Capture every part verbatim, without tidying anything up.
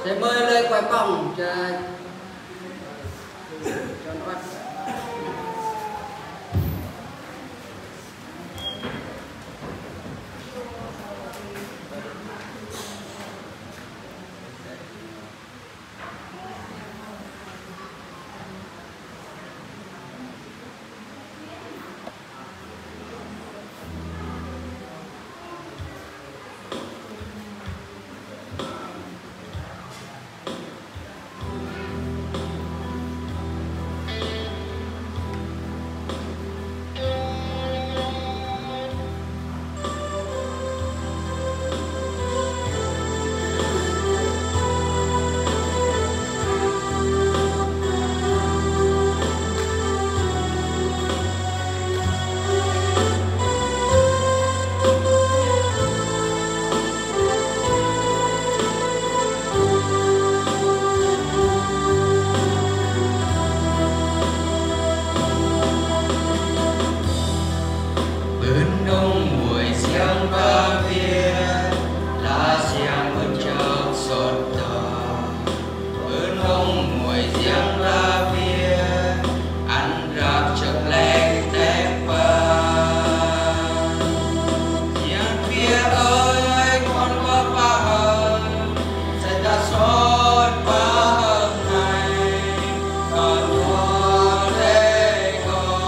Tơ mơi lơi kuai pŏng, cha. Bơ̆n ung ngui siang ba biê, la siang bơ̆n chok sot ta. Bơ̆n ung ngui siang ba biê, ăn răk chok leng teng ba. Siang biê ơi, kon ba ba ơi, sa ta sot ba ơi nai, kon ba te kon.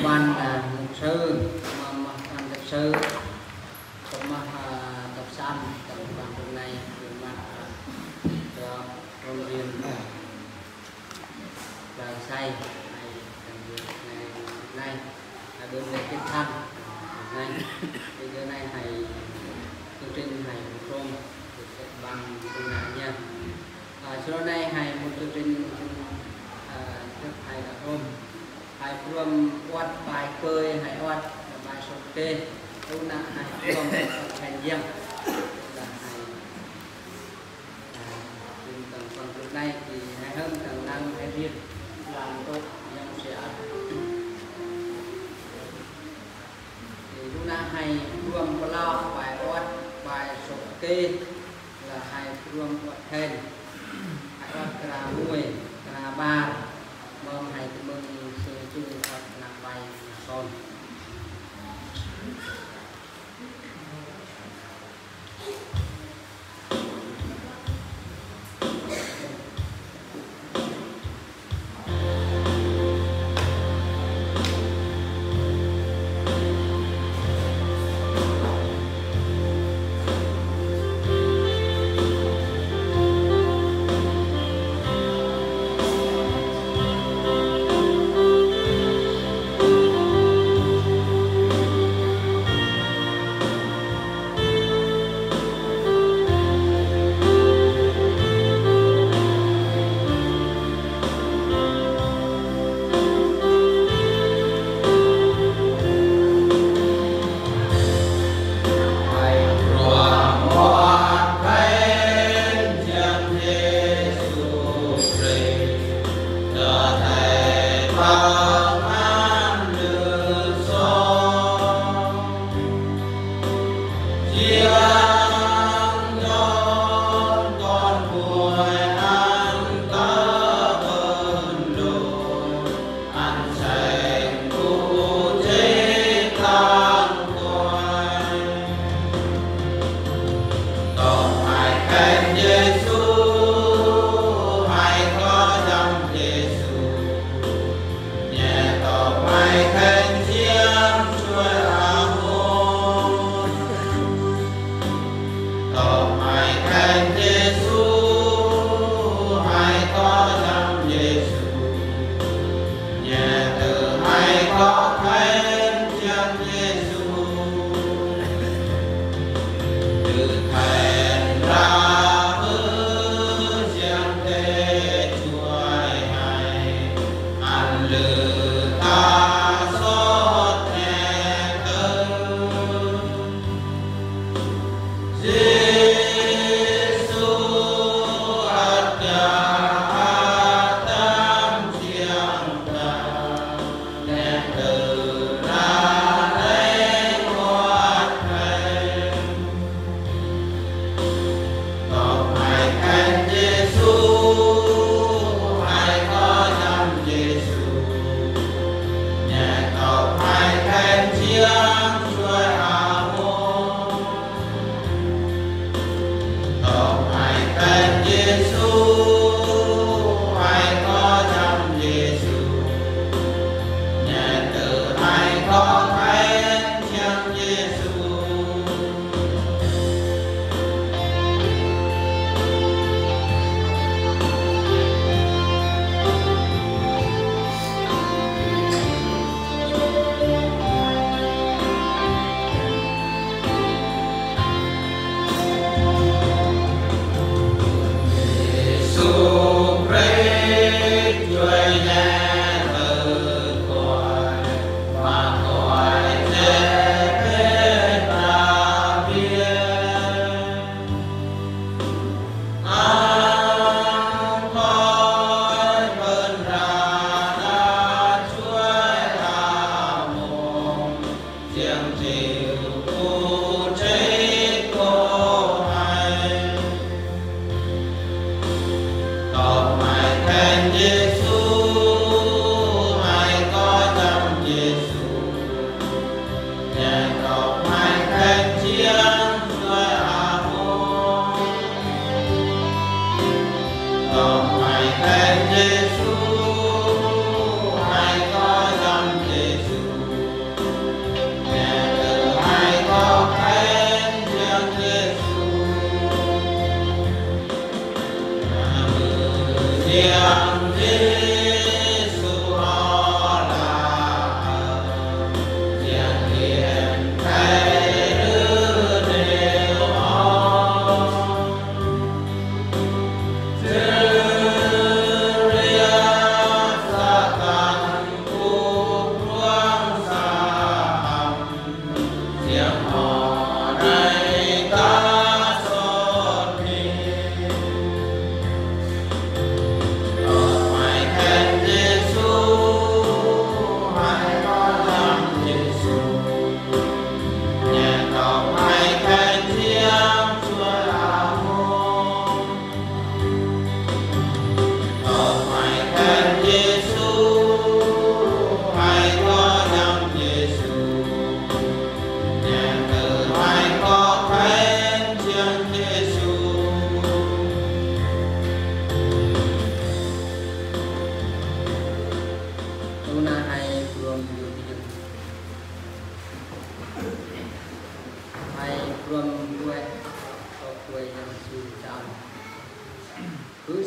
Ban, à, mục sư, mục, mục ban mục sư, mục, à, tập san, tập ban hôm nay, mục, à, cho huấn luyện, à, và say, hay, trong việc ngày hôm nay, à, bên lễ Kinh Thánh, hôm nay, thì giờ này hay, chương trình hay, hôm, thì sẽ ban hôm nay nha. À, sau đó này hay một chương trình, à, rất hay là hôm. Hay pơhrăm wăt bai kơi, hay wăt bai sŏk kê. Lu nă hay pơhrăm wăt khan yang. Là hay, à, trên tầng phần trước này thì hay hơn tầng năng hay riêng làm tốt yang sẽ ăn. Thì lu nă hay pơhrăm pơlao bai wăt bai sŏk kê. Là hay pơhrăm wăt khan, hay wăt kra muai, kra bar, mơm hay tơmơ̆ng sư chu wăt năk bai năk son.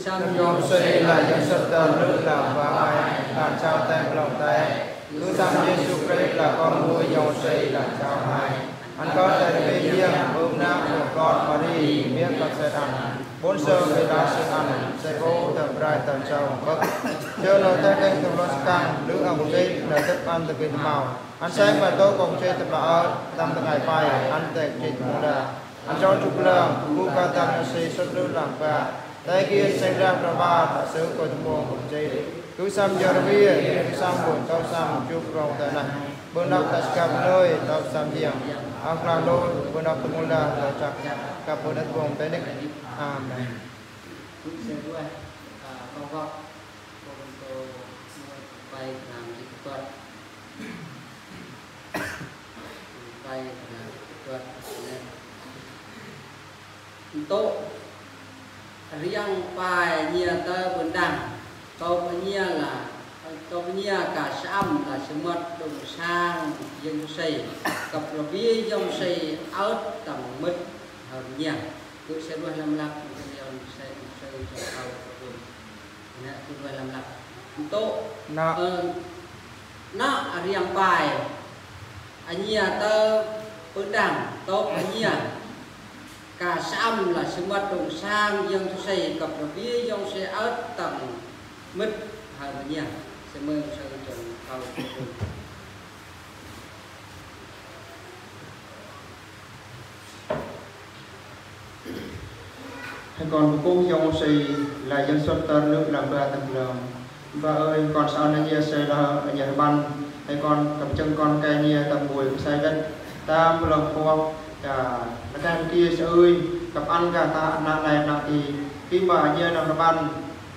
Tâm yong si là dân sắp tên nước là ba ai, là trao tên lòng tay. Cứ tâm Giêsu Christ là con nuôi yong si là trao hai. Anh có thể biết riêng, ướp nát một con Mary, biết con sẽ thành. Bốn sơ về là sự ăn, sẽ vô tầm rai tầm trao bớt. Chớ nô ta kênh tầm lo căng, lữ ông chết, nợ tấp ăn tầm kinh màu. Anh sẽ mà tố công chết tầm là ớt, tâm tầm ngày phai, anh tệ chết cũng là. Anh cho trục lương, bu ca tâm nó si sốt lữ làm ba. Tay kia anh sẽ làm ra ba, ta sứ coi tầm môn công chết. Cứ xăm giờ ra bia, cứ xăm buồn tao xăm, chụp rong ta nặng. Bơ nọc ta sẽ gặp nơi, tao xăm diệm. Ăn là lối, bơ nọc tụi môn là, tao chắc. Gặp bơ nọc bông tay đích. Amen. Cũng sẽ đuôi, à, con gọt, con tô, muôn, bay, làm gì cũng tuần. Bay, làm gì cũng tuần. Ntu riang pai ñia tơ bơ̆n đang. Tŭ ñia la, tŭ ñia ka sơăm la sơmăt đung sang yơ̆ng sui. Kăp rơbia yơ̆ng sui ơt tang mơ̆t hơr ñia. Kơ sui ruah lăm lăp, kơ yơ̆ng sui, sui, sui, sui, sui. Nă, kơ ruah lăm lăp. Ntu. Nă. Ơ, nă riang pai. Ania tơ bơ̆n đang, tŭ ania. Ka sơăm la sơmăt đung sang yơ̆ng sui, kăp rơbia yơ̆ng sui ơt tang mơ̆t hơr ñia. Sơmơ̆ng sui jong kâo. Hei kon pơkŭk yơ̆ng sui la yơ̆ng sut tơ rơnŭk lăm ba tơm lơ̆ng. Ba ơi, kon sa ơn ania sui la ania rơbăn. Hei kon kăp jơ̆ng kon kai ania tang bui pơsai găt. Tơm lơ̆ng pơk ta nơkan kia sui, kăp ăn ka ta nă lai nă ti. Kima ania nơh rơbăn.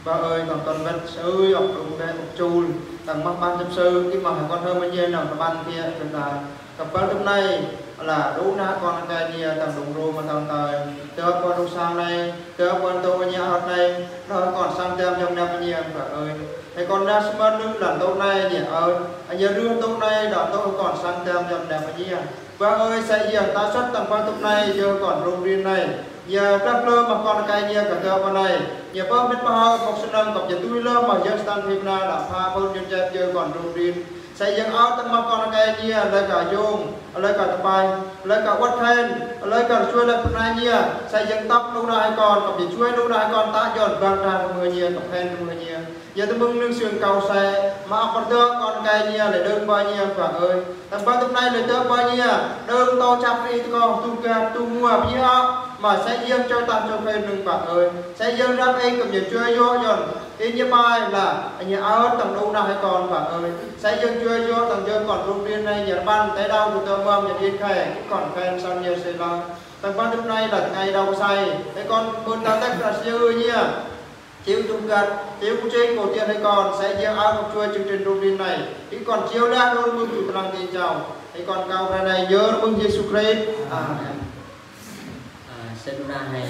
Ba ơi, tang kon găt sui, ŏk rŭng bĕ ŏk chul. Tang mah ban jăp sui, kima hei kon hơm ania nơh rơbăn kia kơ ta. Kăp băl tŭk nai, la đu nă kon kai nia tang đung rôm ma tang tai. Tơ kon đung sang nai, tơ kon tŭ ania ơt nai, nơh kon sang tơm yơ̆ng năp ania ba ơi. Hei kon nă sơmăt đung lăn tŭ nai ania ơt, ania rưh tŭ nai, đa tŭ kon sang tơm yơ̆ng năp ania. Ba ơi, sa yơ̆ng ta sut tang băl tŭk nai, yơ̆ kon rôm rin nai. Nia klăp klơ ma kon kai nia kơ tơ kon nai. Nia pơm bit pơhao, mŏk sơnăm kăp jơ̆ tui lơ ma yơ̆ng stan hip na, đa pha bơ̆n yơ̆ng jep yơ̆ kon rôm rin. Sa yơ̆ng ơt tang mah kon kai nia, lơi ka yong, lơi ka tơpai, lơi ka wăt khen, lơi ka rơchuai lăp pơnai nia. Sa yơ̆ng tăp lu na hei kon, kăp jơ̆ chuai lu na hei kon ta jơ̆n bang ta rơmơ nia, kăp khen rơmơ nia. Nia tơmơ̆ng nưng sương kâo sa, ma ăp pơr tơ kon kai nia, lơi đơ̆ng ba nia ba ơi. Tang băl tŭk nai lơi tơ ba nia, đơ̆ng tơ chăp ri tơ kon, tu ka, tu mua, bơni ă, ma sa yơ̆ng choi tang choi khen nưng ba ơi. Sa yơ̆ng rap eng kăp nia chuai yơ̆ jơ̆n. Ania pai la, ania ơt tang đu nă hei kon ba ơi. Sa yơ̆ng chuai yơ̆ tang jơ̆ kon rôm rin nai nia rơbăn, tơ đao đu tơ mơm nia điên khai, kon khen san nia sui la. Tang băl tŭk nai la tang ai đao sai. Hei kon bơ̆n ta tĕk ra sui nia. Chiu tung găt, chiu kơ chê cô tiên hei kon, sa yơ̆ng ơt kăp chuai chương trình rôm rin nai. Hei kon chiu la đôn mưng tu tơlang tiên chao. Hei kon kâo ra nai yơr mưng Yêsu Krist. Amen. À, sân na hei.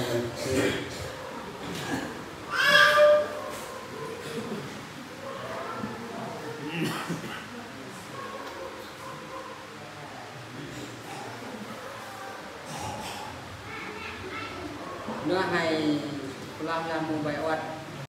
Na hei, pơlah la mông bai wăt.